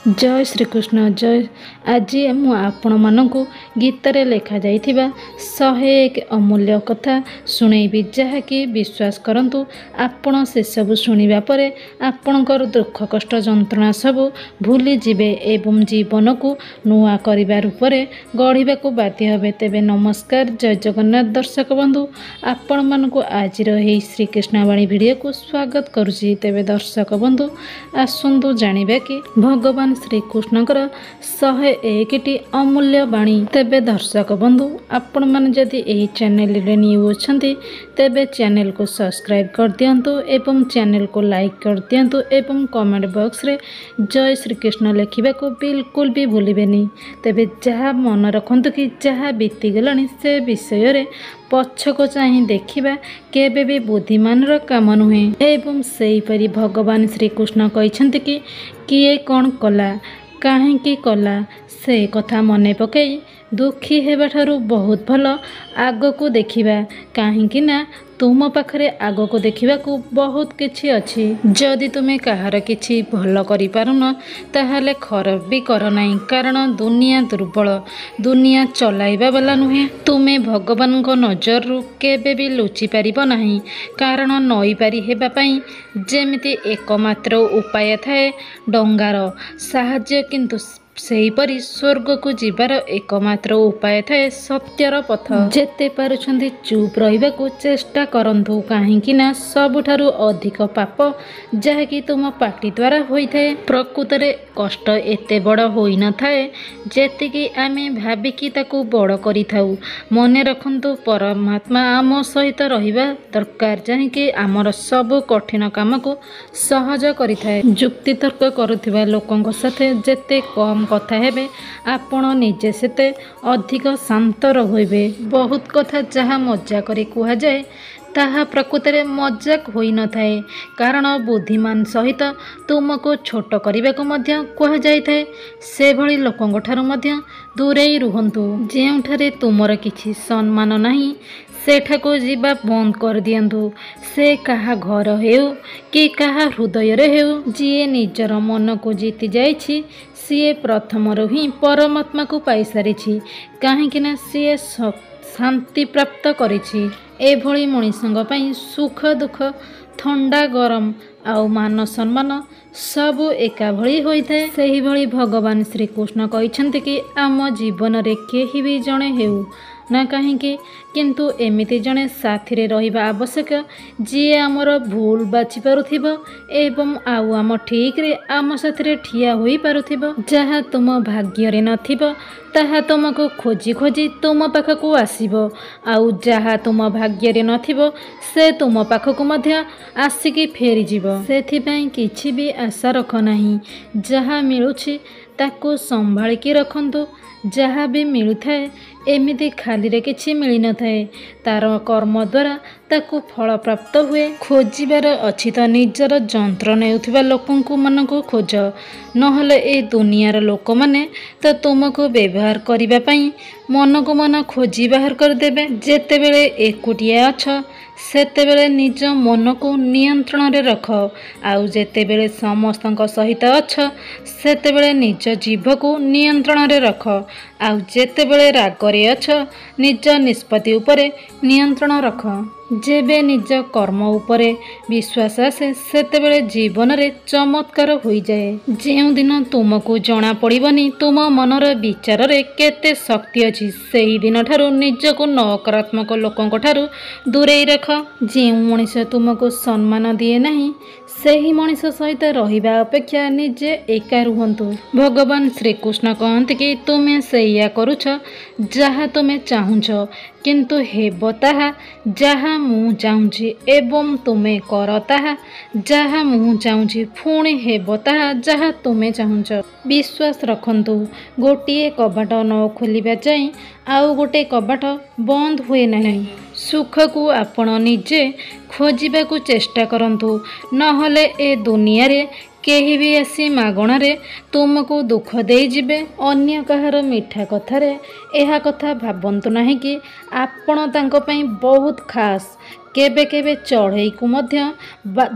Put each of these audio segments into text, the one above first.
ଜୟ ଶ୍ରୀକୃଷ୍ଣ ଜୟ। ଆଜି ମୁଁ ଆପଣମାନଙ୍କୁ ଗୀତାରେ ଲେଖାଯାଇଥିବା 101 ଅମୂଲ୍ୟ କଥା ଶୁଣେଇବି, ଯାହାକି ବିଶ୍ୱାସ କରନ୍ତୁ ଆପଣ ସେସବୁ ଶୁଣିବା ପରେ ଆପଣଙ୍କର ଦୁଃଖ କଷ୍ଟ ଯନ୍ତ୍ରଣା ସବୁ ଭୁଲିଯିବେ ଏବଂ ଜୀବନକୁ ନୂଆ କରିବା ରୂପରେ ଗଢ଼ିବାକୁ ବାଧ୍ୟ ହେବେ। ତେବେ ନମସ୍କାର, ଜୟ ଜଗନ୍ନାଥ ଦର୍ଶକ ବନ୍ଧୁ, ଆପଣମାନଙ୍କୁ ଆଜିର ଏହି ଶ୍ରୀକୃଷ୍ଣ ବାଣୀ ଭିଡ଼ିଓକୁ ସ୍ୱାଗତ କରୁଛି। ତେବେ ଦର୍ଶକ ବନ୍ଧୁ, ଆସନ୍ତୁ ଜାଣିବା କି ଭଗବାନ ଶ୍ରୀକୃଷ୍ଣଙ୍କର 101ଟି ଅମୂଲ୍ୟ ବାଣୀ। ତେବେ ଦର୍ଶକ ବନ୍ଧୁ, ଆପଣମାନେ ଯଦି ଏହି ଚ୍ୟାନେଲରେ ନ୍ୟୁ ଅଛନ୍ତି ତେବେ ଚ୍ୟାନେଲକୁ ସବସ୍କ୍ରାଇବ୍ କରିଦିଅନ୍ତୁ ଏବଂ ଚ୍ୟାନେଲକୁ ଲାଇକ୍ କରିଦିଅନ୍ତୁ ଏବଂ କମେଣ୍ଟ ବକ୍ସରେ ଜୟ ଶ୍ରୀକୃଷ୍ଣ ଲେଖିବାକୁ ବିଲକୁଲ ବି ଭୁଲିବେନି। ତେବେ ଯାହା ମନେ ରଖନ୍ତୁ କି ଯାହା ବିତିଗଲାଣି ସେ ବିଷୟରେ ପଛକୁ ଚାହିଁ ଦେଖିବା କେବେ ବି ବୁଦ୍ଧିମାନର କାମ ନୁହେଁ। ଏବଂ ସେହିପରି ଭଗବାନ ଶ୍ରୀକୃଷ୍ଣ କହିଛନ୍ତି କି କିଏ କ'ଣ କଲା, କାହିଁକି କଲା, ସେ କଥା ମନେ ପକାଇ ଦୁଃଖୀ ହେବାଠାରୁ ବହୁତ ଭଲ ଆଗକୁ ଦେଖିବା, କାହିଁକି ନା ତୁମ ପାଖରେ ଆଗକୁ ଦେଖିବାକୁ ବହୁତ କିଛି ଅଛି। ଯଦି ତୁମେ କାହାର କିଛି ଭଲ କରିପାରୁନ ତାହେଲେ ଖରାପ ବି କର ନାହିଁ, କାରଣ ଦୁନିଆ ଦୁର୍ବଳ, ଦୁନିଆ ଚଲାଇବା ବାଲା ନୁହେଁ। ତୁମେ ଭଗବାନଙ୍କ ନଜରରୁ କେବେ ବି ଲୁଚି ପାରିବ ନାହିଁ, କାରଣ ନଈପାରି ହେବା ପାଇଁ ଯେମିତି ଏକମାତ୍ର ଉପାୟ ଥାଏ ଡଙ୍ଗାର ସାହାଯ୍ୟ, କିନ୍ତୁ ସେହିପରି ସ୍ୱର୍ଗକୁ ଯିବାର ଏକମାତ୍ର ଉପାୟ ଥାଏ ସତ୍ୟର ପଥ। ଯେତେ ପାରୁଛନ୍ତି ଚୁପ୍ ରହିବାକୁ ଚେଷ୍ଟା କରନ୍ତୁ, କାହିଁକି ନା ସବୁଠାରୁ ଅଧିକ ପାପ ଯାହାକି ତୁମ ପାଟି ଦ୍ୱାରା ହୋଇଥାଏ। ପ୍ରକୃତରେ କଷ୍ଟ ଏତେ ବଡ଼ ହୋଇନଥାଏ ଯେତିକି ଆମେ ଭାବିକି ତାକୁ ବଡ଼ କରିଥାଉ। ମନେ ରଖନ୍ତୁ, ପରମାତ୍ମା ଆମ ସହିତ ରହିବା ଦରକାର, ଯାହାକି ଆମର ସବୁ କଠିନ କାମକୁ ସହଜ କରିଥାଏ। ଯୁକ୍ତିତର୍କ କରୁଥିବା ଲୋକଙ୍କ ସାଥେ ଯେତେ କମ୍ କଥା ହେବେ ଆପଣ ନିଜେ ସେତେ ଅଧିକ ଶାନ୍ତ ରହିବେ। ବହୁତ କଥା ଯାହା ମଜା କରି କୁହାଯାଏ ତାହା ପ୍ରକୃତରେ ମଜାକ ହୋଇନଥାଏ, କାରଣ ବୁଦ୍ଧିମାନ ସହିତ ତୁମକୁ ଛୋଟ କରିବାକୁ ମଧ୍ୟ କୁହାଯାଇଥାଏ। ସେଭଳି ଲୋକଙ୍କଠାରୁ ମଧ୍ୟ ଦୂରେଇ ରୁହନ୍ତୁ। ଯେଉଁଠାରେ ତୁମର କିଛି ସମ୍ମାନ ନାହିଁ ସେଠାକୁ ଯିବା ବନ୍ଦ କରିଦିଅନ୍ତୁ, ସେ କାହା ଘର ହେଉ କି କାହା ହୃଦୟରେ ହେଉ। ଯିଏ ନିଜର ମନକୁ ଜିତି ଯାଇଛି ସିଏ ପ୍ରଥମରୁ ହିଁ ପରମାତ୍ମାକୁ ପାଇସାରିଛି, କାହିଁକିନା ସିଏ ଶାନ୍ତି ପ୍ରାପ୍ତ କରିଛି। ଏଭଳି ମଣିଷଙ୍କ ପାଇଁ ସୁଖ ଦୁଃଖ, ଥଣ୍ଡା ଗରମ ଆଉ ମାନ ସମ୍ମାନ ସବୁ ଏକା ଭଳି ହୋଇଥାଏ। ସେହିଭଳି ଭଗବାନ ଶ୍ରୀକୃଷ୍ଣ କହିଛନ୍ତି କି ଆମ ଜୀବନରେ କେହି ବି ଜଣେ ହେଉ ନା କାହିଁକି, କିନ୍ତୁ ଏମିତି ଜଣେ ସାଥିରେ ରହିବା ଆବଶ୍ୟକ ଯିଏ ଆମର ଭୁଲ ବାଛି ପାରୁଥିବ ଏବଂ ଆଉ ଆମ ଠିକରେ ଆମ ସାଥିରେ ଠିଆ ହୋଇପାରୁଥିବ। ଯାହା ତୁମ ଭାଗ୍ୟରେ ନଥିବ ତାହା ତୁମକୁ ଖୋଜି ଖୋଜି ତୁମ ପାଖକୁ ଆସିବ, ଆଉ ଯାହା ତୁମ ଭାଗ୍ୟରେ ନଥିବ ସେ ତୁମ ପାଖକୁ ମଧ୍ୟ ଆସିକି ଫେରିଯିବ। ସେଥିପାଇଁ କିଛି ବି ଆଶା ରଖ ନାହିଁ, ଯାହା ମିଳୁଛି ତାକୁ ସମ୍ଭାଳିକି ରଖନ୍ତୁ। ଯାହା ବି ମିଳୁଥାଏ ଏମିତି ଖାଲିରେ କିଛି ମିଳିନଥାଏ, ତାର କର୍ମ ଦ୍ୱାରା ତାକୁ ଫଳ ପ୍ରାପ୍ତ ହୁଏ। ଖୋଜିବାର ଅଛି ତ ନିଜର ଯନ୍ତ୍ର ନେଉଥିବା ଲୋକଙ୍କୁ ମାନଙ୍କୁ ଖୋଜ, ନହେଲେ ଏ ଦୁନିଆର ଲୋକମାନେ ତ ତୁମକୁ ବ୍ୟବହାର କରିବା ପାଇଁ ମନକୁ ମନ ଖୋଜି ବାହାର କରିଦେବେ। ଯେତେବେଳେ ଏକୁଟିଆ ଅଛ ସେତେବେଳେ ନିଜ ମନକୁ ନିୟନ୍ତ୍ରଣରେ ରଖ, ଆଉ ଯେତେବେଳେ ସମସ୍ତଙ୍କ ସହିତ ଅଛ ସେତେବେଳେ ନିଜ ଜିଭକୁ ନିୟନ୍ତ୍ରଣରେ ରଖ, ଆଉ ଯେତେବେଳେ ରାଗରେ ଅଛ ନିଜ ନିଷ୍ପତ୍ତି ଉପରେ ନିୟନ୍ତ୍ରଣ ରଖ। ଯେବେ ନିଜ କର୍ମ ଉପରେ ବିଶ୍ୱାସ ଆସେ ସେତେବେଳେ ଜୀବନରେ ଚମତ୍କାର ହୋଇଯାଏ। ଯେଉଁଦିନ ତୁମକୁ ଜଣାପଡ଼ିବନି ତୁମ ମନର ବିଚାରରେ କେତେ ଶକ୍ତି ଅଛି, ସେହିଦିନଠାରୁ ନିଜକୁ ନକାରାତ୍ମକ ଲୋକଙ୍କଠାରୁ ଦୂରେଇ ରଖ। ଯେଉଁ ମଣିଷ ତୁମକୁ ସମ୍ମାନ ଦିଏ ନାହିଁ ସେହି ମଣିଷ ସହିତ ରହିବା ଅପେକ୍ଷା ନିଜେ ଏକା ରୁହନ୍ତୁ। ଭଗବାନ ଶ୍ରୀକୃଷ୍ଣ କହନ୍ତି କି ତୁମେ ସେଇଆ କରୁଛ ଯାହା ତୁମେ ଚାହୁଁଛ, କିନ୍ତୁ ହେବ ତାହା ଯାହା ମୁଁ ଚାହୁଁଛି, ଏବଂ ତୁମେ କର ତାହା ଯାହା ମୁଁ ଚାହୁଁଛି, ପୁଣି ହେବ ତାହା ଯାହା ତୁମେ ଚାହୁଁଛ। ବିଶ୍ୱାସ ରଖନ୍ତୁ, ଗୋଟିଏ କବାଟ ନ ଖୋଲିବା ଯାଏଁ ଆଉ ଗୋଟେ କବାଟ ବନ୍ଦ ହୁଏ ନାହିଁ। ସୁଖକୁ ଆପଣ ନିଜେ ଖୋଜିବାକୁ ଚେଷ୍ଟା କରନ୍ତୁ, ନହେଲେ ଏ ଦୁନିଆରେ କେହି ବି ଆସି ମାଗଣାରେ ତୁମକୁ ଦୁଃଖ ଦେଇଯିବେ। ଅନ୍ୟ କାହାର ମିଠା କଥାରେ ଏହା କଥା ଭାବନ୍ତୁ ନାହିଁ କି ଆପଣ ତାଙ୍କ ପାଇଁ ବହୁତ ଖାସ୍, କେବେ କେବେ ଚଢ଼େଇକୁ ମଧ୍ୟ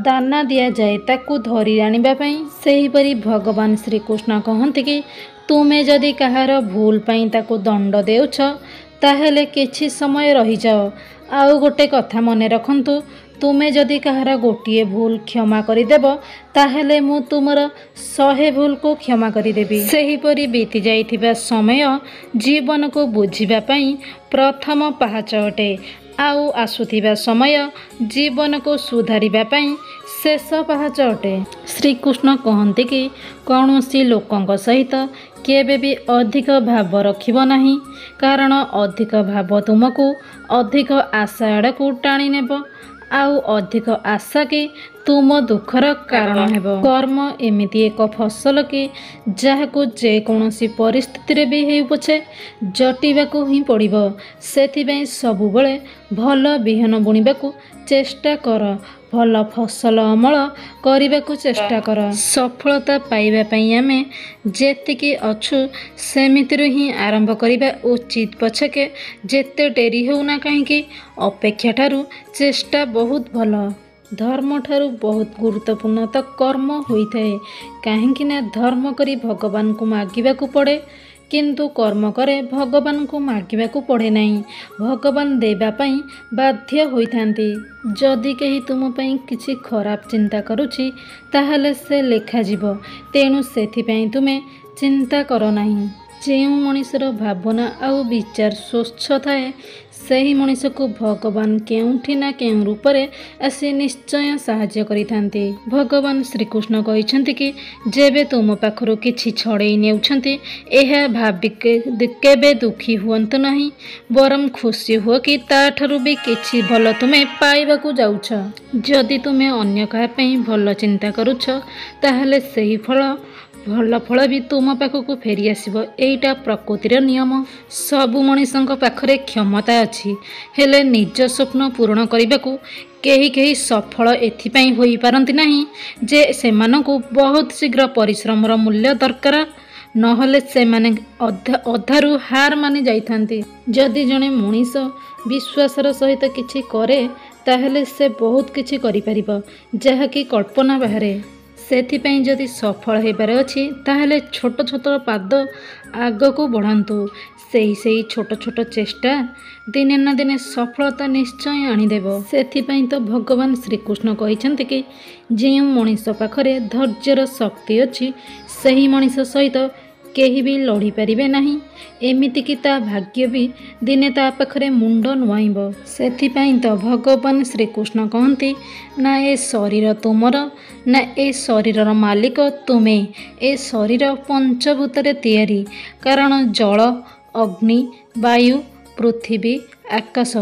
ଦାନା ଦିଆଯାଏ ତାକୁ ଧରି ଆଣିବା ପାଇଁ। ସେହିପରି ଭଗବାନ ଶ୍ରୀକୃଷ୍ଣ କହନ୍ତି କି ତୁମେ ଯଦି କାହାର ଭୁଲ ପାଇଁ ତାକୁ ଦଣ୍ଡ ଦେଉଛ, ତାହେଲେ କିଛି ସମୟ ରହିଯାଅ। ଆଉ ଗୋଟେ କଥା ମନେ ରଖନ୍ତୁ, ତୁମେ ଯଦି କାହାର ଗୋଟିଏ ଭୁଲ କ୍ଷମା କରିଦେବ, ତାହେଲେ ମୁଁ ତୁମର 100 ଭୁଲକୁ କ୍ଷମା କରିଦେବି। ସେହିପରି ବିତି ଯାଇଥିବା ସମୟ ଜୀବନକୁ ବୁଝିବା ପାଇଁ ପ୍ରଥମ ପାହାଚ ଅଟେ, ଆଉ ଆସୁଥିବା ସମୟ ଜୀବନକୁ ସୁଧାରିବା ପାଇଁ ଶେଷ ପାହାଚ ଅଟେ। ଶ୍ରୀକୃଷ୍ଣ କହନ୍ତି କି କୌଣସି ଲୋକଙ୍କ ସହିତ କେବେ ବି ଅଧିକ ଭାବ ରଖିବ ନାହିଁ, କାରଣ ଅଧିକ ଭାବ ତୁମକୁ ଅଧିକ ଆଶା ଆଡ଼କୁ ଟାଣି ନେବ, ଆଉ ଅଧିକ ଆଶା କି ତୁମ ଦୁଃଖର କାରଣ ହେବ। କର୍ମ ଏମିତି ଏକ ଫସଲ କି ଯାହାକୁ ଯେକୌଣସି ପରିସ୍ଥିତିରେ ବି ହେଉ ପଛେ ଜଟିବାକୁ ହିଁ ପଡ଼ିବ। ସେଥିପାଇଁ ସବୁବେଳେ ଭଲ ବିହନ ବୁଣିବାକୁ ଚେଷ୍ଟା କର, ଭଲ ଫସଲ ଅମଳ କରିବାକୁ ଚେଷ୍ଟା କର। ସଫଳତା ପାଇବା ପାଇଁ ଆମେ ଯେତିକି ଅଛୁ ସେମିତିରୁ ହିଁ ଆରମ୍ଭ କରିବା ଉଚିତ, ପଛକେ ଯେତେ ଡେରି ହେଉନା କାହିଁକି। ଅପେକ୍ଷା ଠାରୁ ଚେଷ୍ଟା ବହୁତ ଭଲ। ଧର୍ମଠାରୁ ବହୁତ ଗୁରୁତ୍ୱପୂର୍ଣ୍ଣ ତ କର୍ମ ହୋଇଥାଏ, କାହିଁକି ନା ଧର୍ମ କରି ଭଗବାନଙ୍କୁ ମାଗିବାକୁ ପଡ଼େ, କିନ୍ତୁ କର୍ମ କରେ ଭଗବାନଙ୍କୁ ମାଗିବାକୁ ପଡ଼େ ନାହିଁ, ଭଗବାନ ଦେବା ପାଇଁ ବାଧ୍ୟ ହୋଇଥାନ୍ତି। ଯଦି କେହି ତୁମ ପାଇଁ କିଛି ଖରାପ ଚିନ୍ତା କରୁଛି, ତାହେଲେ ସେ ଲେଖାଯିବ, ତେଣୁ ସେଥିପାଇଁ ତୁମେ ଚିନ୍ତା କର ନାହିଁ। ଯେଉଁ ମଣିଷର ଭାବନା ଆଉ ବିଚାର ସ୍ୱଚ୍ଛ ଥାଏ, ସେହି ମଣିଷକୁ ଭଗବାନ କେଉଁଠି ନା କେଉଁ ରୂପରେ ଆସି ନିଶ୍ଚୟ ସାହାଯ୍ୟ କରିଥାନ୍ତି। ଭଗବାନ ଶ୍ରୀକୃଷ୍ଣ କହିଛନ୍ତି କି ଯେବେ ତୁମ ପାଖରୁ କିଛି ଛଡ଼େଇ ନେଉଛନ୍ତି, ଏହା ଭାବି କେବେ ଦୁଃଖୀ ହୁଅନ୍ତୁ ନାହିଁ, ବରଂ ଖୁସି ହୁଅ କି ତା'ଠାରୁ ବି କିଛି ଭଲ ତୁମେ ପାଇବାକୁ ଯାଉଛ। ଯଦି ତୁମେ ଅନ୍ୟ କାହା ପାଇଁ ଭଲ ଚିନ୍ତା କରୁଛ, ତାହେଲେ ସେହି ଫଳ ଭଲ ଫଳ ବି ତୁମ ପାଖକୁ ଫେରିଆସିବ। ଏଇଟା ପ୍ରକୃତିର ନିୟମ। ସବୁ ମଣିଷଙ୍କ ପାଖରେ କ୍ଷମତା ଅଛି, ହେଲେ ନିଜ ସ୍ୱପ୍ନ ପୂରଣ କରିବାକୁ କେହି କେହି ସଫଳ ଏଥିପାଇଁ ହୋଇପାରନ୍ତି ନାହିଁ ଯେ ସେମାନଙ୍କୁ ବହୁତ ଶୀଘ୍ର ପରିଶ୍ରମର ମୂଲ୍ୟ ଦରକାର, ନହେଲେ ସେମାନେ ଅଧାରୁ ହାର ମାନି ଯାଇଥାନ୍ତି। ଯଦି ଜଣେ ମଣିଷ ବିଶ୍ୱାସର ସହିତ କିଛି କରେ, ତାହେଲେ ସେ ବହୁତ କିଛି କରିପାରିବ, ଯାହାକି କଳ୍ପନା ବାହାରେ। ସେଥିପାଇଁ ଯଦି ସଫଳ ହେବାର ଅଛି, ତାହେଲେ ଛୋଟ ଛୋଟ ପାଦ ଆଗକୁ ବଢ଼ାନ୍ତୁ। ସେଇ ସେଇ ଛୋଟ ଛୋଟ ଚେଷ୍ଟା ଦିନେ ନା ଦିନେ ସଫଳତା ନିଶ୍ଚୟ ଆଣିଦେବ। ସେଥିପାଇଁ ତ ଭଗବାନ ଶ୍ରୀକୃଷ୍ଣ କହିଛନ୍ତି କି ଯେଉଁ ମଣିଷ ପାଖରେ ଧୈର୍ଯ୍ୟର ଶକ୍ତି ଅଛି, ସେହି ମଣିଷ ସହିତ କେହି ବି ଲଢ଼ିପାରିବେ ନାହିଁ, ଏମିତିକି ତା ଭାଗ୍ୟ ବି ଦିନେ ତା ପାଖରେ ମୁଣ୍ଡ ନୁଆଁଇବ। ସେଥିପାଇଁ ତ ଭଗବାନ ଶ୍ରୀକୃଷ୍ଣ କହନ୍ତି, ନା ଏ ଶରୀର ତୁମର, ନା ଏ ଶରୀରର ମାଲିକ ତୁମେ। ଏ ଶରୀର ପଞ୍ଚଭୂତରେ ତିଆରି, କାରଣ ଜଳ, ଅଗ୍ନି, ବାୟୁ, ପୃଥିବୀ, ଆକାଶ,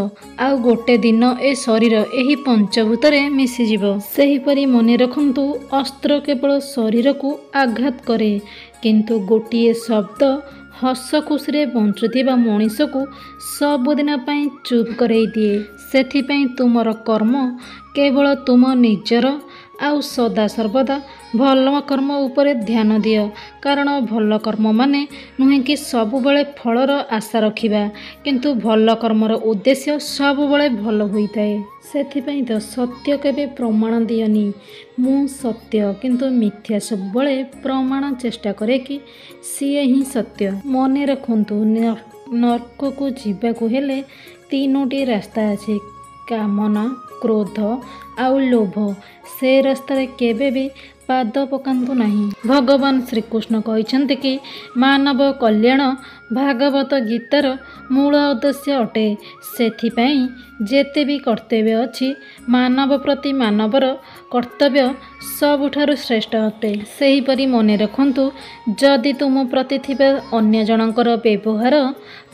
ଆଉ ଗୋଟେ ଦିନ ଏ ଶରୀର ଏହି ପଞ୍ଚଭୂତରେ ମିଶିଯିବ। ସେହିପରି ମନେ ରଖନ୍ତୁ, ଅସ୍ତ୍ର କେବଳ ଶରୀରକୁ ଆଘାତ କରେ, କିନ୍ତୁ ଗୋଟିଏ ଶବ୍ଦ ହସ ଖୁସିରେ ବଞ୍ଚୁଥିବା ମଣିଷକୁ ସବୁଦିନ ପାଇଁ ଚୁପ୍ କରେଇ ଦିଏ। ସେଥିପାଇଁ ତୁମର କର୍ମ କେବଳ ତୁମ ନିଜର, ଆଉ ସଦାସର୍ବଦା ଭଲ କର୍ମ ଉପରେ ଧ୍ୟାନ ଦିଅ, କାରଣ ଭଲ କର୍ମ ମାନେ ନୁହେଁ କି ସବୁବେଳେ ଫଳର ଆଶା ରଖିବା, କିନ୍ତୁ ଭଲ କର୍ମର ଉଦ୍ଦେଶ୍ୟ ସବୁବେଳେ ଭଲ ହୋଇଥାଏ। ସେଥିପାଇଁ ତ ସତ୍ୟ କେବେ ପ୍ରମାଣ ଦିଅନି ମୁଁ ସତ୍ୟ, କିନ୍ତୁ ମିଥ୍ୟା ସବୁବେଳେ ପ୍ରମାଣ ଚେଷ୍ଟା କରେ କି ସିଏ ହିଁ ସତ୍ୟ। ମନେ ରଖନ୍ତୁ, ନର୍କକୁ ଯିବାକୁ ହେଲେ 3ଟି ରାସ୍ତା ଅଛି, କାମନା, କ୍ରୋଧ ଆଉ ଲୋଭ। ସେ ରାସ୍ତାରେ କେବେ ବି ପାଦ ପକାନ୍ତୁ ନାହିଁ। ଭଗବାନ ଶ୍ରୀକୃଷ୍ଣ କହିଛନ୍ତି କି ମାନବ କଲ୍ୟାଣ ଭାଗବତ ଗୀତାର ମୂଳ ଉଦ୍ଦେଶ୍ୟ ଅଟେ। ସେଥିପାଇଁ ଯେତେ ବି କର୍ତ୍ତବ୍ୟ ଅଛି, ମାନବ ପ୍ରତି ମାନବର କର୍ତ୍ତବ୍ୟ ସବୁଠାରୁ ଶ୍ରେଷ୍ଠ ଅଟେ। ସେହିପରି ମନେ ରଖନ୍ତୁ, ଯଦି ତୁମ ପ୍ରତି ଥିବା ଅନ୍ୟ ଜଣଙ୍କର ବ୍ୟବହାର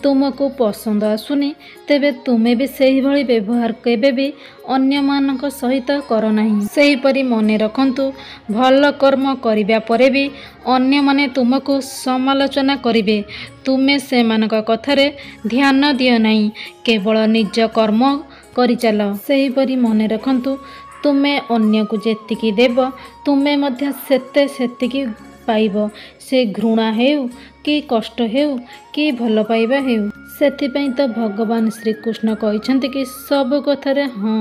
ତୁମକୁ ପସନ୍ଦ ଆସୁନି, ତେବେ ତୁମେ ବି ସେହିଭଳି ବ୍ୟବହାର କେବେ ବି ଅନ୍ୟମାନଙ୍କ ସହିତ କର ନାହିଁ। ସେହିପରି ମନେ ରଖନ୍ତୁ, ଭଲ କର୍ମ କରିବା ପରେ ବି ଅନ୍ୟମାନେ ତୁମକୁ ସମାଲୋଚନା କରିବେ, ତୁମେ ସେମାନଙ୍କ କଥାରେ ଧ୍ୟାନ ଦିଅ ନାହିଁ, କେବଳ ନିଜ କର୍ମ କରିଚାଲ। ସେହିପରି ମନେ ରଖନ୍ତୁ, ତୁମେ ଅନ୍ୟକୁ ଯେତିକି ଦେବ, ତୁମେ ମଧ୍ୟ ସେତେ ସେତିକି ପାଇବ, ସେ ଘୃଣା ହେଉ କି କଷ୍ଟ ହେଉ କି ଭଲ ପାଇବା ହେଉ। ସେଥିପାଇଁ ତ ଭଗବାନ ଶ୍ରୀକୃଷ୍ଣ କହିଛନ୍ତି କି ସବୁ କଥାରେ ହଁ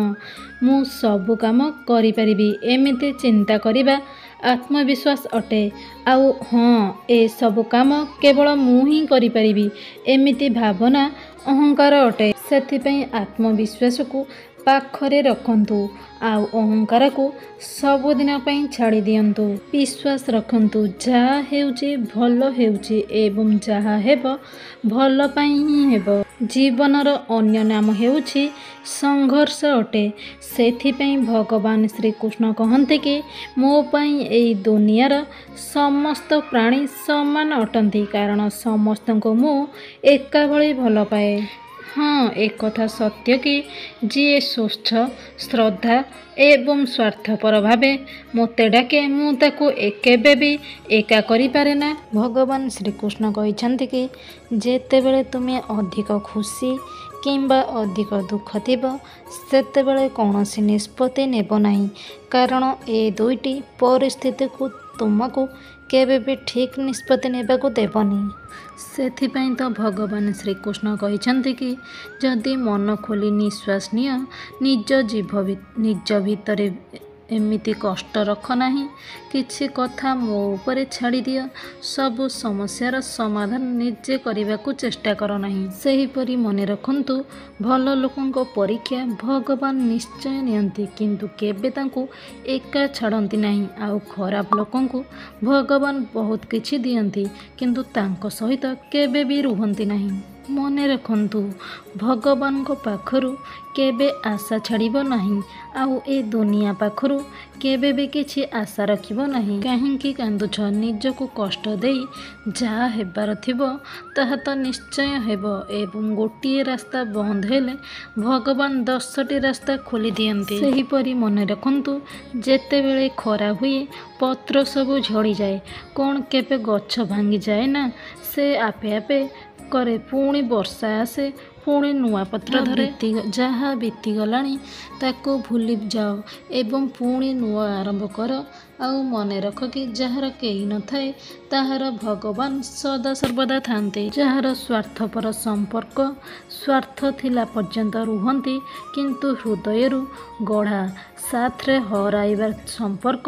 ମୁଁ ସବୁ କାମ କରିପାରିବି, ଏମିତି ଚିନ୍ତା କରିବା ଆତ୍ମବିଶ୍ୱାସ ଅଟେ। ଆଉ ହଁ ଏସବୁ କାମ କେବଳ ମୁଁ ହିଁ କରିପାରିବି, ଏମିତି ଭାବନା ଅହଙ୍କାର ଅଟେ। ସେଥିପାଇଁ ଆତ୍ମବିଶ୍ୱାସକୁ ପାଖରେ ରଖନ୍ତୁ ଆଉ ଅହଙ୍କାରକୁ ସବୁଦିନ ପାଇଁ ଛାଡ଼ି ଦିଅନ୍ତୁ। ବିଶ୍ୱାସ ରଖନ୍ତୁ, ଯାହା ହେଉଛି ଭଲ ହେଉଛି ଏବଂ ଯାହା ହେବ ଭଲ ପାଇଁ ହିଁ ହେବ। ଜୀବନର ଅନ୍ୟ ନାମ ହେଉଛି ସଂଘର୍ଷ ଅଟେ। ସେଥିପାଇଁ ଭଗବାନ ଶ୍ରୀକୃଷ୍ଣ କହନ୍ତି କି ମୋ ପାଇଁ ଏଇ ଦୁନିଆର ସମସ୍ତ ପ୍ରାଣୀ ସମାନ ଅଟନ୍ତି, କାରଣ ସମସ୍ତଙ୍କୁ ମୁଁ ଏକା ଭଳି ଭଲ ପାଏ। ହଁ, ଏକଥା ସତ୍ୟ କି ଯିଏ ସ୍ୱଚ୍ଛ, ଶ୍ରଦ୍ଧା ଏବଂ ସ୍ୱାର୍ଥପର ଭାବେ ମୋତେ ଡାକେ, ମୁଁ ତାକୁ କେବେ ବି ଏକା କରିପାରେ ନା। ଭଗବାନ ଶ୍ରୀକୃଷ୍ଣ କହିଛନ୍ତି କି ଯେତେବେଳେ ତୁମେ ଅଧିକ ଖୁସି କିମ୍ବା ଅଧିକ ଦୁଃଖ ଥିବ, ସେତେବେଳେ କୌଣସି ନିଷ୍ପତ୍ତି ନେବ ନାହିଁ, କାରଣ ଏ ଦୁଇଟି ପରିସ୍ଥିତିକୁ ତୁମକୁ କେବେ ବି ଠିକ୍ ନିଷ୍ପତ୍ତି ନେବାକୁ ଦେବନି। ସେଥିପାଇଁ ତ ଭଗବାନ ଶ୍ରୀକୃଷ୍ଣ କହିଛନ୍ତି କି ଯଦି ମନ ଖୋଲି ନିଶ୍ୱାସ ନିଅ, ନିଜ ଜିଭ ନିଜ ଭିତରେ ଏମିତି କଷ୍ଟ ରଖ ନାହିଁ, କିଛି କଥା ମୋ ଉପରେ ଛାଡ଼ିଦିଅ, ସବୁ ସମସ୍ୟାର ସମାଧାନ ନିଜେ କରିବାକୁ ଚେଷ୍ଟା କର ନାହିଁ। ସେହିପରି ମନେ ରଖନ୍ତୁ, ଭଲ ଲୋକଙ୍କ ପରୀକ୍ଷା ଭଗବାନ ନିଶ୍ଚୟ ନିଅନ୍ତି, କିନ୍ତୁ କେବେ ତାଙ୍କୁ ଏକା ଛାଡ଼ନ୍ତି ନାହିଁ। ଆଉ ଖରାପ ଲୋକଙ୍କୁ ଭଗବାନ ବହୁତ କିଛି ଦିଅନ୍ତି, କିନ୍ତୁ ତାଙ୍କ ସହିତ କେବେ ବି ରୁହନ୍ତି ନାହିଁ। ମନେ ରଖନ୍ତୁ, ଭଗବାନଙ୍କ ପାଖରୁ କେବେ ଆଶା ଛାଡ଼ିବ ନାହିଁ ଆଉ ଏ ଦୁନିଆ ପାଖରୁ କେବେ ବି କିଛି ଆଶା ରଖିବ ନାହିଁ। କାହିଁକି କାନ୍ଦୁଛ ନିଜକୁ କଷ୍ଟ ଦେଇ? ଯାହା ହେବାର ଥିବ ତାହା ତ ନିଶ୍ଚୟ ହେବ, ଏବଂ ଗୋଟିଏ ରାସ୍ତା ବନ୍ଦ ହେଲେ ଭଗବାନ 10ଟି ରାସ୍ତା ଖୋଲି ଦିଅନ୍ତି। ସେହିପରି ମନେ ରଖନ୍ତୁ, ଯେତେବେଳେ ଖରା ହୁଏ ପତ୍ର ସବୁ ଝଡ଼ିଯାଏ, କ'ଣ କେବେ ଗଛ ଭାଙ୍ଗିଯାଏ ନା? ସେ ଆପେ ଆପେ କରେ। ପୁଣି ବର୍ଷା ଆସେ, ପୁଣି ନୂଆ ପତ୍ର ଧରେ। ଯାହା ବିତିଗଲାଣି ତାକୁ ଭୁଲି ଯାଅ ଏବଂ ପୁଣି ନୂଆ ଆରମ୍ଭ କର। ଆଉ ମନେ ରଖ କି ଯାହାର କେହି ନଥାଏ ତାହାର ଭଗବାନ ସଦାସର୍ବଦା ଥାନ୍ତି। ଯାହାର ସ୍ୱାର୍ଥପର ସମ୍ପର୍କ ସ୍ୱାର୍ଥ ଥିଲା ପର୍ଯ୍ୟନ୍ତ ରୁହନ୍ତି, କିନ୍ତୁ ହୃଦୟରୁ ଗଢ଼ା ସାଥରେ ହରାଇବା ସମ୍ପର୍କ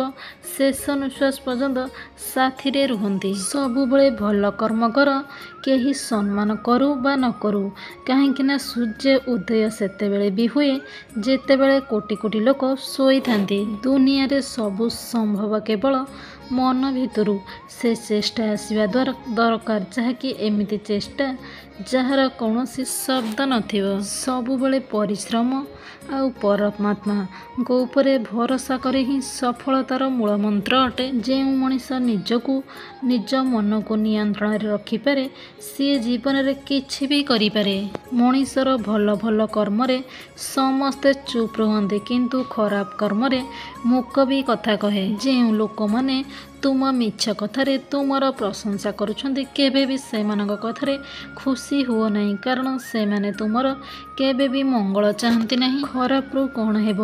ଶେଷ ନିଶ୍ୱାସ ପର୍ଯ୍ୟନ୍ତ ସାଥିରେ ରୁହନ୍ତି। ସବୁବେଳେ ଭଲ କର୍ମ କର, କେହି ସମ୍ମାନ କରୁ ବା ନ କରୁ, କାହିଁକିନା ସୂର୍ଯ୍ୟ ଉଦୟ ସେତେବେଳେ ବି ହୁଏ ଯେତେବେଳେ କୋଟି କୋଟି ଲୋକ ଶୋଇଥାନ୍ତି। ଦୁନିଆରେ ସବୁ ସମ୍ଭବ, କେବଳ ମନ ଭିତରୁ ସେ ଚେଷ୍ଟା ଆସିବା ଦ୍ୱାରା ଦରକାର, ଯାହାକି ଏମିତି ଚେଷ୍ଟା ଯାହାର କୌଣସି ଶବ୍ଦ ନଥିବ। ସବୁବେଳେ ପରିଶ୍ରମ ଆଉ ପରମାତ୍ମାଙ୍କ ଉପରେ ଭରସା କରି ହିଁ ସଫଳତାର ମୂଳ ମନ୍ତ୍ର ଅଟେ। ଯେଉଁ ମଣିଷ ନିଜକୁ ନିଜ ମନକୁ ନିୟନ୍ତ୍ରଣରେ ରଖିପାରେ, ସିଏ ଜୀବନରେ କିଛି ବି କରିପାରେ। ମଣିଷର ଭଲ ଭଲ କର୍ମରେ ସମସ୍ତେ ଚୁପ୍ ରୁହନ୍ତି, କିନ୍ତୁ ଖରାପ କର୍ମରେ ମୂକ ବି କଥା କହେ। ଯେଉଁ ଲୋକମାନେ ତୁମ ମିଛ କଥାରେ ତୁମର ପ୍ରଶଂସା କରୁଛନ୍ତି, କେବେ ବି ସେମାନଙ୍କ କଥାରେ ଖୁସି ହୁଅ ନାହିଁ, କାରଣ ସେମାନେ ତୁମର କେବେ ବି ମଙ୍ଗଳ ଚାହାନ୍ତି ନାହିଁ। ଖରାପରୁ କ'ଣ ହେବ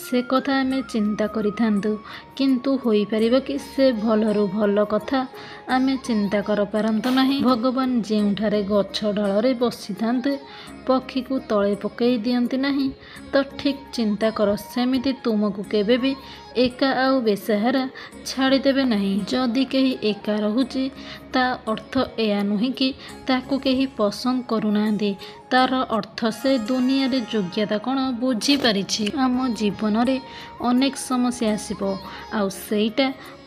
ସେ କଥା ଆମେ ଚିନ୍ତା କରିଥାନ୍ତୁ, କିନ୍ତୁ ହୋଇପାରିବ କି ସେ ଭଲରୁ ଭଲ କଥା ଆମେ ଚିନ୍ତା କରିପାରନ୍ତୁ ନାହିଁ? ଭଗବାନ ଯେଉଁଠାରେ ଗଛ ଡାଳରେ ବସିଥାନ୍ତେ ପକ୍ଷୀକୁ ତଳେ ପକାଇ ଦିଅନ୍ତି ନାହିଁ ତ ଠିକ୍ ଚିନ୍ତା କର, ସେମିତି ତୁମକୁ କେବେ ବି ଏକା ଆଉ ବେସାହାରା ଛାଡ଼ିଦେବେ ନାହିଁ। ଯଦି କେହି ଏକା ରହୁଛି ତା ଅର୍ଥ ଏହା ନୁହେଁ କି ତାକୁ କେହି ପସନ୍ଦ କରୁନାହାନ୍ତି, ତାର ଅର୍ଥ ସେ ଦୁନିଆରେ ଯୋଗ୍ୟତା କ'ଣ ବୁଝିପାରିଛି। ଆମ ଜୀବନରେ ଅନେକ ସମସ୍ୟା ଆସିବ, ଆଉ ସେଇଟା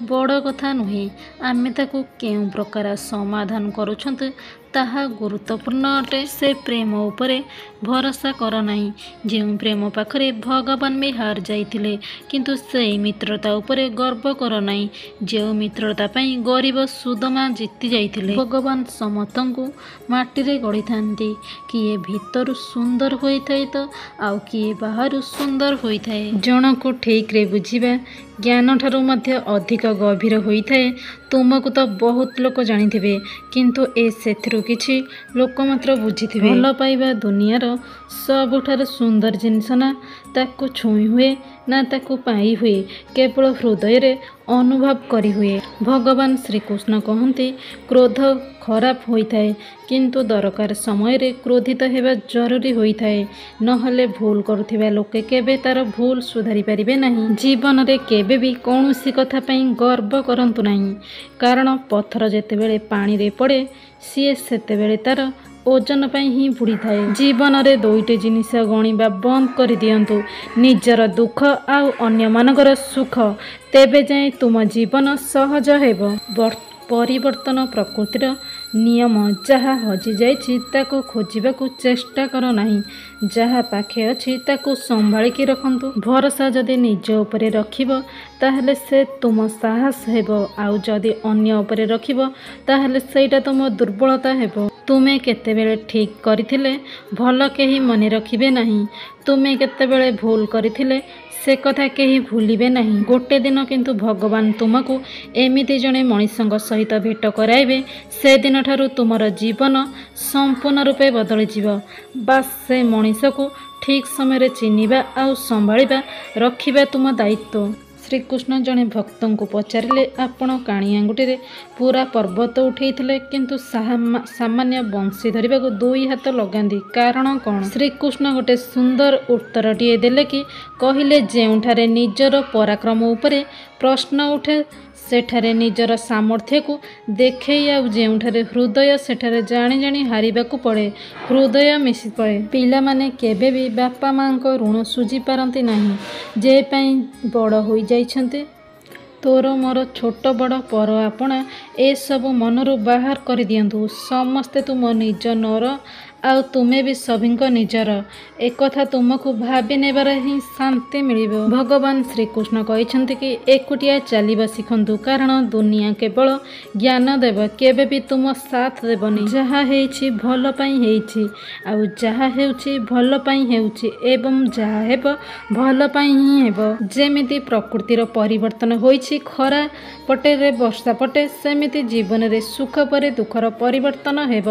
ବଡ଼ କଥା ନୁହେଁ, ଆମେ ତାକୁ କେଉଁ ପ୍ରକାର ସମାଧାନ କରୁଛନ୍ତି ତାହା ଗୁରୁତ୍ୱପୂର୍ଣ୍ଣ ଅଟେ। ସେ ପ୍ରେମ ଉପରେ ଭରସା କର ନାହିଁ ଯେଉଁ ପ୍ରେମ ପାଖରେ ଭଗବାନ ବି ହାର ଯାଇଥିଲେ, କିନ୍ତୁ ସେଇ ମିତ୍ରତା ଉପରେ ଗର୍ବ କର ନାହିଁ ଯେଉଁ ମିତ୍ରତା ପାଇଁ ଗରିବ ସୁଦମା ଜିତି ଯାଇଥିଲେ। ଭଗବାନ ସମସ୍ତଙ୍କୁ ମାଟିରେ ଗଢ଼ିଥାନ୍ତି, କିଏ ଭିତରୁ ସୁନ୍ଦର ହୋଇଥାଏ ତ ଆଉ କିଏ ବାହାରୁ ସୁନ୍ଦର ହୋଇଥାଏ। ଜଣକୁ ଠିକ୍ରେ ବୁଝିବା ଜ୍ଞାନଠାରୁ ମଧ୍ୟ ଅଧିକ ଗଭୀର ହୋଇଥାଏ। ତୁମକୁ ତ ବହୁତ ଲୋକ ଜାଣିଥିବେ, କିନ୍ତୁ ସେଥିରୁ କିଛି ଲୋକ ମାତ୍ର ବୁଝିଥିବେ। ଭଲ ପାଇବା ଦୁନିଆର ସବୁଠାରୁ ସୁନ୍ଦର ଜିନିଷ। ନା ତାକୁ ଛୁଇଁ ହୁଏ, ନା ତାକୁ ପାଇ ହୁଏ, କେବଳ ହୃଦୟରେ ଅନୁଭବ କରିହୁଏ। ଭଗବାନ ଶ୍ରୀକୃଷ୍ଣ କହନ୍ତି, କ୍ରୋଧ ଖରାପ ହୋଇଥାଏ, କିନ୍ତୁ ଦରକାର ସମୟରେ କ୍ରୋଧିତ ହେବା ଜରୁରୀ ହୋଇଥାଏ। ନହେଲେ ଭୁଲ କରୁଥିବା ଲୋକେ କେବେ ତାର ଭୁଲ ସୁଧାରି ପାରିବେ ନାହିଁ। ଜୀବନରେ କେବେ ବି କୌଣସି କଥା ପାଇଁ ଗର୍ବ କରନ୍ତୁ ନାହିଁ, କାରଣ ପଥର ଯେତେବେଳେ ପାଣିରେ ପଡ଼େ, ସିଏ ସେତେବେଳେ ତାର ଓଜନ ପାଇଁ ହିଁ ବୁଡ଼ିଥାଏ। ଜୀବନରେ ଦୁଇଟି ଜିନିଷ ଗଣିବା ବନ୍ଦ କରିଦିଅନ୍ତୁ, ନିଜର ଦୁଃଖ ଆଉ ଅନ୍ୟମାନଙ୍କର ସୁଖ। ତେବେ ଯାଇ ତୁମ ଜୀବନ ସହଜ ହେବ। ପରିବର୍ତ୍ତନ ପ୍ରକୃତିର ନିୟମ। ଯାହା ହଜିଯାଇଛି ତାକୁ ଖୋଜିବାକୁ ଚେଷ୍ଟା କର ନାହିଁ, ଯାହା ପାଖେ ଅଛି ତାକୁ ସମ୍ଭାଳିକି ରଖନ୍ତୁ। ଭରସା ଯଦି ନିଜ ଉପରେ ରଖିବ, ତାହେଲେ ସେ ତୁମ ସାହସ ହେବ, ଆଉ ଯଦି ଅନ୍ୟ ଉପରେ ରଖିବ, ତାହେଲେ ସେଇଟା ତୁମ ଦୁର୍ବଳତା ହେବ। ତୁମେ କେତେବେଳେ ଠିକ୍ କରିଥିଲେ ଭଲ କେହି ମନେ ରଖିବେ ନାହିଁ, ତୁମେ କେତେବେଳେ ଭୁଲ କରିଥିଲେ ସେ କଥା କେହି ଭୁଲିବେ ନାହିଁ। ଗୋଟେ ଦିନ କିନ୍ତୁ ଭଗବାନ ତୁମକୁ ଏମିତି ଜଣେ ମଣିଷଙ୍କ ସହିତ ଭେଟ କରାଇବେ, ସେଦିନଠାରୁ ତୁମର ଜୀବନ ସମ୍ପୂର୍ଣ୍ଣ ରୂପେ ବଦଳିଯିବ। ବାସ୍, ସେ ମଣିଷକୁ ଠିକ୍ ସମୟରେ ଚିହ୍ନିବା ଆଉ ସମ୍ଭାଳିବା ରଖିବା ତୁମ ଦାୟିତ୍ୱ। ଶ୍ରୀକୃଷ୍ଣ ଜଣେ ଭକ୍ତଙ୍କୁ ପଚାରିଲେ, ଆପଣ କାଣି ଆଙ୍ଗୁଠିରେ ପୁରା ପର୍ବତ ଉଠେଇଥିଲେ, କିନ୍ତୁ ସାମାନ୍ୟ ବଂଶୀ ଧରିବାକୁ ଦୁଇ ହାତ ଲଗାନ୍ତି, କାରଣ କ'ଣ? ଶ୍ରୀକୃଷ୍ଣ ଗୋଟେ ସୁନ୍ଦର ଉତ୍ତରଟିଏ ଦେଲେ କି କହିଲେ, ଯେଉଁଠାରେ ନିଜର ପରାକ୍ରମ ଉପରେ ପ୍ରଶ୍ନ ଉଠେ, ସେଠାରେ ନିଜର ସାମର୍ଥ୍ୟକୁ ଦେଖେଇ, ଆଉ ଯେଉଁଠାରେ ହୃଦୟ, ସେଠାରେ ଜାଣି ଜାଣି ହାରିବାକୁ ପଡ଼େ, ହୃଦୟ ମିଶି ପଡ଼େ। ପିଲାମାନେ କେବେ ବି ବାପା ମାଆଙ୍କ ଋଣ ଶୁଝି ପାରନ୍ତି ନାହିଁ, ଯେ ପାଇଁ ବଡ଼ ହୋଇଯାଇଛନ୍ତି। ତୋର ମୋର, ଛୋଟ ବଡ଼, ପର ଆପଣା, ଏସବୁ ମନରୁ ବାହାର କରିଦିଅନ୍ତୁ। ସମସ୍ତେ ତୁମ ନିଜ ନର, ଆଉ ତୁମେ ବି ସଭିଙ୍କ ନିଜର। ଏକଥା ତୁମକୁ ଭାବି ନେବାରେ ହିଁ ଶାନ୍ତି ମିଳିବ। ଭଗବାନ ଶ୍ରୀକୃଷ୍ଣ କହିଛନ୍ତି କି ଏକୁଟିଆ ଚାଲିବା ଶିଖନ୍ତୁ, କାରଣ ଦୁନିଆ କେବଳ ଜ୍ଞାନ ଦେବ, କେବେ ବି ତୁମ ସାଥ ଦେବନି। ଯାହା ହେଇଛି ଭଲ ପାଇଁ ହେଇଛି, ଆଉ ଯାହା ହେଉଛି ଭଲ ପାଇଁ ହେଉଛି, ଏବଂ ଯାହା ହେବ ଭଲ ପାଇଁ ହିଁ ହେବ। ଯେମିତି ପ୍ରକୃତିର ପରିବର୍ତ୍ତନ ହୋଇଛି, ଖରା ପଟେରେ ବର୍ଷା ପଟେ, ସେମିତି ଜୀବନରେ ସୁଖ ପରେ ଦୁଃଖର ପରିବର୍ତ୍ତନ ହେବ।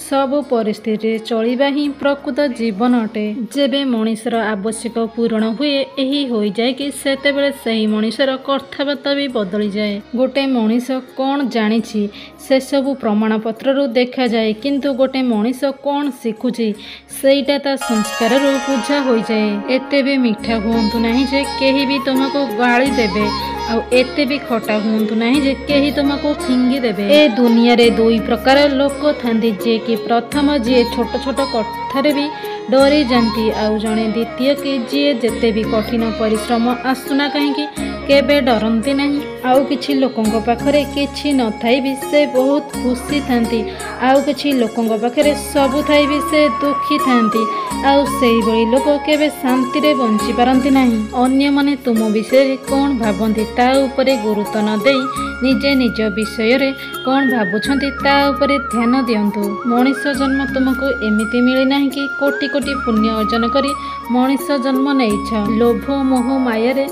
ସବୁ ପରିସ୍ଥିତିରେ ଚଳିବା ହିଁ ପ୍ରକୃତ ଜୀବନ ଅଟେ। ଯେବେ ମଣିଷର ଆବଶ୍ୟକ ପୂରଣ ହୁଏ, ଏହି ହୋଇଯାଏ କି ସେତେବେଳେ ସେହି ମଣିଷର କଥାବାର୍ତ୍ତା ବି ବଦଳିଯାଏ। ଗୋଟେ ମଣିଷ କ'ଣ ଜାଣିଛି ସେସବୁ ପ୍ରମାଣପତ୍ରରୁ ଦେଖାଯାଏ, କିନ୍ତୁ ଗୋଟେ ମଣିଷ କ'ଣ ଶିଖୁଛି ସେଇଟା ତା ସଂସ୍କାରରୁ ବୁଝା ହୋଇଯାଏ। ଏତେ ବି ମିଠା ହୁଅନ୍ତୁ ନାହିଁ ଯେ କେହି ବି ତୁମକୁ ଗାଳି ଦେବେ, ଆଉ ଏତେ ବି ଖଟା ହୁଅନ୍ତୁ ନାହିଁ ଯେ କେହି ତୁମକୁ ଫିଙ୍ଗି ଦେବେ। ଏ ଦୁନିଆରେ ଦୁଇ ପ୍ରକାର ଲୋକ ଥାନ୍ତି, ଯିଏକି ପ୍ରଥମ ଯିଏ ଛୋଟ ଛୋଟ କଥାରେ ବି ଡରିଯାନ୍ତି, ଆଉ ଜଣେ ଦ୍ୱିତୀୟ କି ଯିଏ ଯେତେ ବି କଠିନ ପରିଶ୍ରମ ଆସୁନା କାହିଁକି କେବେ ଡରନ୍ତି ନାହିଁ। ଆଉ କିଛି ଲୋକଙ୍କ ପାଖରେ କିଛି ନଥାଇ ବି ସେ ବହୁତ ଖୁସି ଥାନ୍ତି, ଆଉ କିଛି ଲୋକଙ୍କ ପାଖରେ ସବୁ ଥାଇ ବି ସେ ଦୁଃଖୀ ଥାନ୍ତି, ଆଉ ସେଇଭଳି ଲୋକ କେବେ ଶାନ୍ତିରେ ବଞ୍ଚିପାରନ୍ତି ନାହିଁ। ଅନ୍ୟମାନେ ତୁମ ବିଷୟରେ କ'ଣ ଭାବନ୍ତି ତା ଉପରେ ଗୁରୁତ୍ୱ ନ ଦେଇ ନିଜେ ନିଜ ବିଷୟରେ କ'ଣ ଭାବୁଛନ୍ତି ତା ଉପରେ ଧ୍ୟାନ ଦିଅନ୍ତୁ। ମଣିଷ ଜନ୍ମ ତୁମକୁ ଏମିତି ମିଳିନାହିଁ କି କୋଟି କୋଟି ପୁଣ୍ୟ ଅର୍ଜନ କରି ମଣିଷ ଜନ୍ମ ନେଇଛ। ଲୋଭ ମୋହ ମାୟାରେ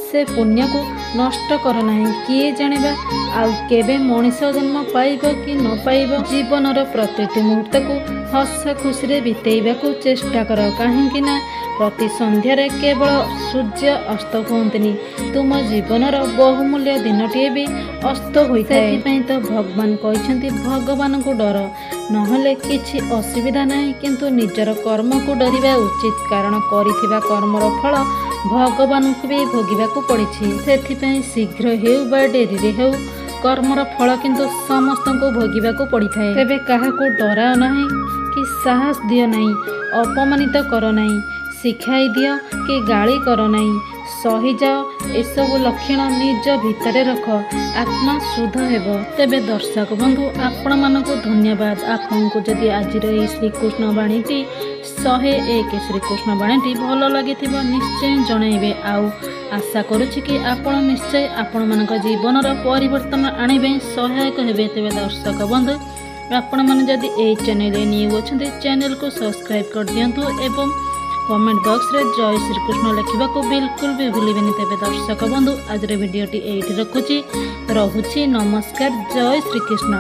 ସେ ପୁଣ୍ୟକୁ ନଷ୍ଟ କର ନାହିଁ। କିଏ ଜାଣିବା ଆଉ କେବେ ମଣିଷ ଜନ୍ମ ପାଇବ କି ନ ପାଇବ। ଜୀବନର ପ୍ରତିଟି ମୁହୂର୍ତ୍ତକୁ ହସ ଖୁସିରେ ବିତେଇବାକୁ ଚେଷ୍ଟା କର, କାହିଁକି ନା ପ୍ରତି ସନ୍ଧ୍ୟାରେ କେବଳ ସୂର୍ଯ୍ୟ ଅସ୍ତ ହୁଅନ୍ତିନି, ତୁମ ଜୀବନର ବହୁମୂଲ୍ୟ ଦିନଟିଏ ବି ଅସ୍ତ ହୋଇଥାଏ। ସେଥିପାଇଁ ତ ଭଗବାନ କହିଛନ୍ତି, ଭଗବାନଙ୍କୁ ଡର, ନହେଲେ କିଛି ଅସୁବିଧା ନାହିଁ, କିନ୍ତୁ ନିଜର କର୍ମକୁ ଡରିବା ଉଚିତ, କାରଣ କରିଥିବା କର୍ମର ଫଳ ଭଗବାନଙ୍କୁ ବି ଭୋଗିବାକୁ ପଡ଼ିଛି। ସେଥିପାଇଁ ଶୀଘ୍ର ହେଉ ବା ଡେରିରେ ହେଉ, କର୍ମର ଫଳ କିନ୍ତୁ ସମସ୍ତଙ୍କୁ ଭୋଗିବାକୁ ପଡ଼ିଥାଏ। ତେବେ କାହାକୁ ଡରାଅ ନାହିଁ କି ସାହସ ଦିଅ ନାହିଁ, ଅପମାନିତ କର ନାହିଁ, ଶିଖାଇ ଦିଅ କି ଗାଳି କର ନାହିଁ, ସହିଯାଅ। ଏସବୁ ଲକ୍ଷଣ ନିଜ ଭିତରେ ରଖ, ଆତ୍ମା ଶୁଦ୍ଧ ହେବ। ତେବେ ଦର୍ଶକ ବନ୍ଧୁ, ଆପଣମାନଙ୍କୁ ଧନ୍ୟବାଦ। ଆପଣଙ୍କୁ ଯଦି ଆଜିର ଏହି ଶ୍ରୀକୃଷ୍ଣ ବାଣୀଟି, 101 ଶ୍ରୀକୃଷ୍ଣ ବାଣୀଟି ଭଲ ଲାଗିଥିବ, ନିଶ୍ଚୟ ଜଣାଇବେ। ଆଉ ଆଶା କରୁଛି କି ଆପଣ ନିଶ୍ଚୟ ଆପଣମାନଙ୍କ ଜୀବନର ପରିବର୍ତ୍ତନ ଆଣିବେ, ସହାୟକ ହେବେ। ତେବେ ଦର୍ଶକ ବନ୍ଧୁ, ଆପଣମାନେ ଯଦି ଏହି ଚ୍ୟାନେଲରେ ନ୍ୟୁ ଅଛନ୍ତି, ଚ୍ୟାନେଲକୁ ସବସ୍କ୍ରାଇବ୍ କରିଦିଅନ୍ତୁ ଏବଂ କମେଣ୍ଟ ବକ୍ସରେ ଜୟ ଶ୍ରୀକୃଷ୍ଣ ଲେଖିବାକୁ ବିଲକୁଲ ବି ଭୁଲିବେନି। ତେବେ ଦର୍ଶକ ବନ୍ଧୁ, ଆଜିର ଭିଡ଼ିଓଟି ଏଇଠି ରଖୁଛି, ରହୁଛି, ନମସ୍କାର, ଜୟ ଶ୍ରୀକୃଷ୍ଣ।